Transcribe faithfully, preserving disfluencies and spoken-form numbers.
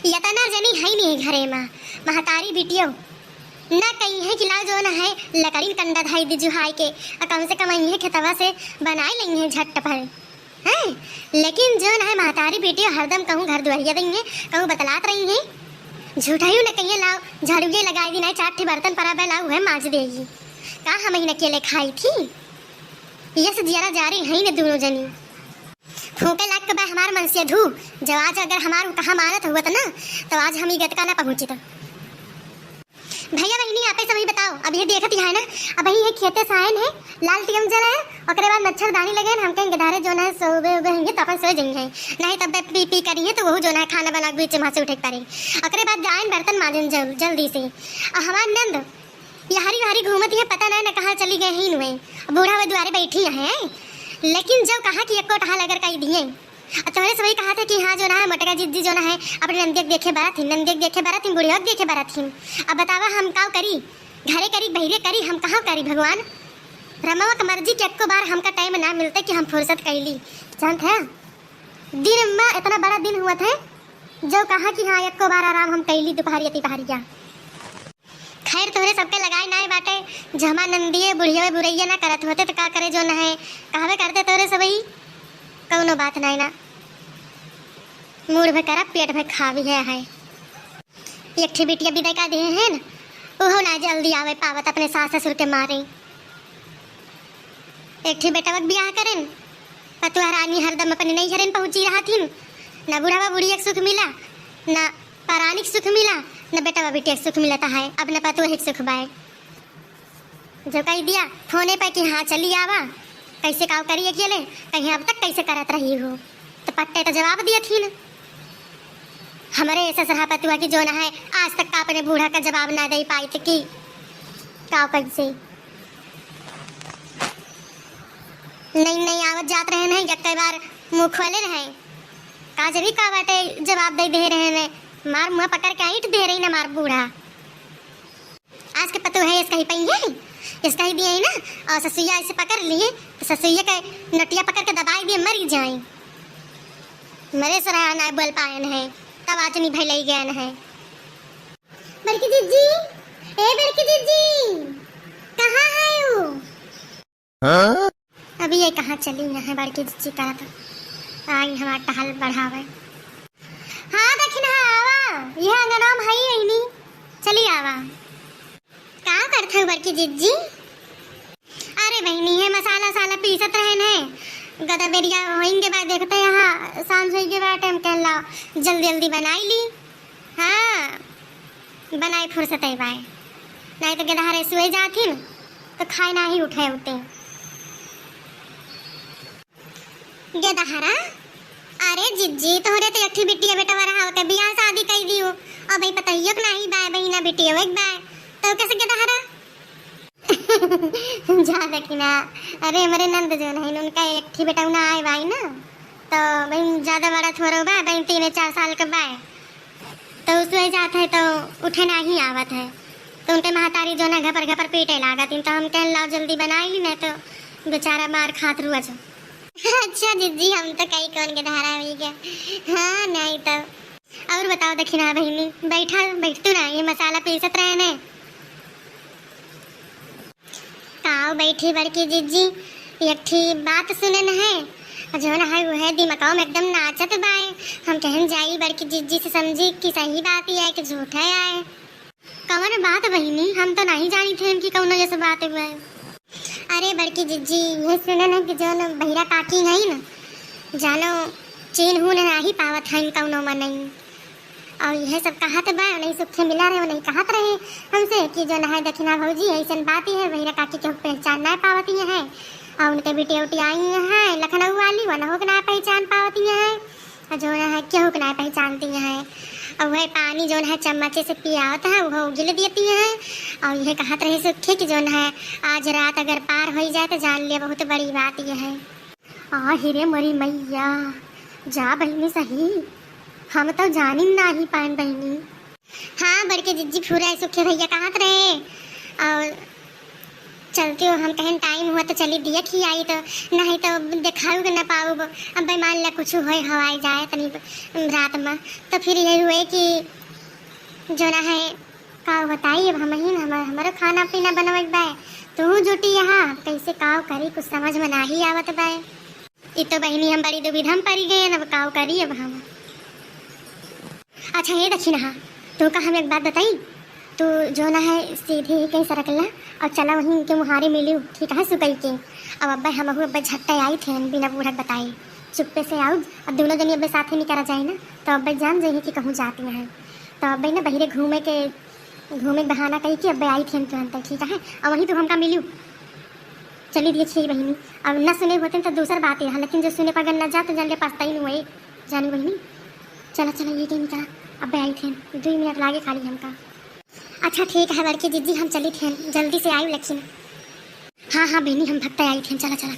यतना जनी है नहीं घरे मा, महतारी बिटियो न कही है कि लाओ जौन है लकड़ीन कंडा धाई दी जुहाई के, आ कम से कम इहे खेतवा से बनाई लई है झट पर, हैं? लेकिन जौन है महतारी बिटियो हरदम कहूँ घर दुआरिया दई है, कहूँ बतलात रही है। झूठाइयो न कहिए लाओ झाड़ुए लगाई दी, नहीं चार ठे बर्तन परा बे लाओ उहे माज देगी। का हम ही न अकेले खाई थी? यस जियारा जारी है न दोनों जनी। फूंके लाग के बा हमार मनसिया धू, जब आज अगर हमार उ कहा मानत हुआ त ना, तो आज हम ई गत का ना पहुँचित। भैया बहिनी आपे सबही बताओ, अब ये देखत ही है ना, अब ये खेते सायन है, लाल टियम जला है, ओकरे बाद मच्छरदानी लगे हैं, हमके इनके धारे जौन है सोबे उबे होंगे तो अपन सो जाई हैं, नहीं तब पी पी करी है तो वहू जौन है खाना बना के बीच में से उठे के पड़ी। ओकरे बाद जायन बर्तन माजन जल-, जल्दी से। और हमार नंद ये हरी हरी घूमत है, पता नहीं न कहाँ चली गए हैं इनमें। बूढ़ा वो दुआरे बैठी है, लेकिन जब कहा कि एको टहल अगर कही दिए, आ तोहरे सबही कहा थे कि हाँ जौन है मोटका जिज्जी जौन है अपने नंदिया के देखे बरत ही, नंदिया के देखे बरत ही, बुढ़िया के देखे बरत ही। अब बतावा हम काव करी, घरे करी, बहिरे करी, हम कहाँ करी भगवान? रमवा के मर्जी के एको बार हमका टाइम ना मिलते कि हम फुर्सत कैली। जानत है, दिन में इतना बड़ा दिन हुआ था, जो कहा कि हाँ एको बार आराम हम कैली दोपहरिया तिपहरिया। खैर तोहरे सबके लगाई नाई बाटे, जहमा नंदिये बुढ़िया बुरैया ना करत होते तो का करे जौन है, कहबे करते तोहरे सबही, कौनो बात नाई ना। मूड़ भे करब, पेट भे खावी है, है। एक ठे बिटिया विदा का दिहे हैं न, उहो ना जल्दी आवे पावत अपने सास ससुर के मारे। एक ठे बेटवा के बियाह करेन, पतुआ रानी हरदम अपने नैहरेन पहुँची रहथिन। न बुढ़वा बुढ़िया के सुख मिला, न परानी के सुख मिला, न बेटवा बिटिया के सुख मिलत है, अब न पतुआ के सुख बाय। जो कही दिया फोने पे कि हाँ चली आवा, कैसे काव करी अकेले, कहीं अब तक कैसे करत रही हो, तो पट्टे तो जवाब दियथिन। हमरे ससुरा पतुआ की जौन है, आज तक का अपने बूढ़ा का जवाब ना दे पाई थे कि काव कैसे। नहीं, नहीं आवत जात रहे नहीं, एक बार मुँह खोले रहे, का जनी का बाटे जवाब दे दे रहे ने, मार मुँह पकड़ के ईंट दे रही ना मार बूढ़ा। आज के पतोह है, इसका ही पही है, इसका ही दिए है ना, और ससुइया ऐसे पकड़ लिए, तो ससुइया के नटिया पकड़ के दबाई दिए, मरी जाए। मरे सराहा ना बोल पाए है, तब आज नहीं भले गए है। बड़की जिज्जी, ए बड़की जिज्जी, कहाँ है वो? हाँ? अभी ये कहाँ चली यहाँ बड़की जिज्जी करत आई हमार टहल बढ़ावे। हाँ दखिनहा आवा, यह अंगना में हई अइनी, चली आवा। का करत है बड़की जिज्जी? अरे बहिनी है मसाला साला पीसत रहे ने, गदा बेरिया होइंगे बाद देखते यहाँ सांझ होइंगे बाद टाइम कहला जल्दी जल्दी बनाई ली। हाँ, बनाई फुर्सत है बाय, नहीं तो गेदहरे सुए जाथिन तो खाए नाही उठे उठे। गेदहरा, अरे जिज्जी, तोहरे तो एक ठे बिटिया बेटवा रहा, ओके बियाह शादी कई दियो, अब भाई पतहियो के नाही बाय, बहिना बिटिया एक बाय, तो कैसे गेदहरा? जा देखी ना, अरे हमरे नंद जो नहीं, उनका एक ठे बेटा ना आए बाई ना, तो बहन ज्यादा बड़ा थोड़ो बा, बहन तीन चार साल के बाय, तो उसमें जात है तो उठे नाही आवत है, तो उनके महतारी जो ना घपर घपर पीटे लागत, तो हम कहन लाओ जल्दी बनाई ली, नहीं तो बेचारा मार खात रुआ जो। अच्छा जिज्जी, हम तो कई कौन के धारा हुई गया। हाँ नहीं तो। और बताओ दखिना बहिनी, बैठा बैठ तू ना, ये मसाला पीसत रहे ने। काव बैठी बड़की जिज्जी, एक ठी बात सुनन है, जौन है वह दिमकवा में एकदम नाचत बाय। हम कहन जाई बड़की जिज्जी से समझी कि सही बात ही है कि झूठ है आए। कवन बात बहिनी, हम तो नहीं जानी थे इनकी कौनो जैसे बात हुआ है। अरे बड़की जिज्जी, ये सुनन है कि जौन बहिरा काकी है ना, जानो चीन हूँ नहीं पावत है कौनो मनई। और यह सब कहत बा, नहीं सुखे मिला रहे, नहीं कहत रहे हमसे कि जौन है दखिना भौजी, ऐसन बात ही है, बहिरा काकी के पहचान ना पावत ही है। और उनके बिटिया उटिया आई है लखनऊ वाली, वनहो के ना पहचान पावत ही है। और जौन है केहू के ना पहचानती है। और वह पानी जौन है चम्मचे से पियावत है, वह उगिल देती है। और यह कहत रहे सुखे कि जौन है आज रात अगर पार हो जाए तो जान लिया बहुत बड़ी बात यह है। आ हिरे मोरी मैया, जा बहिनी सही, हम तो जानी नाही पाएन बहिनी। हाँ बड़के जिज्जी, पूरा सुखे भैया कहत रहे। और चलती हो, हम कहेन टाइम हुआ तो चली दिया खियाई, तो नहीं तो देखाऊ के ना पाऊब। अब भाई मान ला कुछ होए हवाई जाए तनी रात में, तो फिर यही हुए कि जो ना है, का बताई, अब हम ही हमार, हमारो खाना पीना बनवे के बाय, तू जुटी यहाँ, अब कैसे काव करी, कुछ समझ में नाही आवत बाय। ई तो बहिनी हम बड़ी दुविधा में पड़ी गए, अब काव करी अब हम। अच्छा ये दखिनहा, तू का हम एक बात बताई, तू जो ना है सीधी ही कहीं सरक ला और चला वहीं इनके मुहारे मिलियो, ठीक है, सुकई के। अब अब्बे हमहू अब्बे झट्टे आई थे बिना बूढ़क बताए, चुप्पे से आउब। अब दोनों जनी अब्बे साथे निकरा जाए ना, तो अब्बे जान जाइए कि कहूँ जाती हैं। तो अब्बे ना बहिरे घूमे के, घूमे के बहाना कही कि अब्बे आई थे तुरंत, ठीक है, और वहीं तू हमका मिलियो। चली दिए छी बहिनी, अब न सुने होते तो दूसर बात है, लेकिन जो सुने पर अगर न जा तो जान ले पछताई न हुए, जानी बहिनी। चला चला ये कहीं निकला, अब्बे आई थे, दो मिनट लागे खाली हमका। अच्छा ठीक है बड़की जिज्जी, हम चली थे, जल्दी से आई लेकिन। हाँ हाँ बहिनी, हम भक्ता आई थे, चला चला।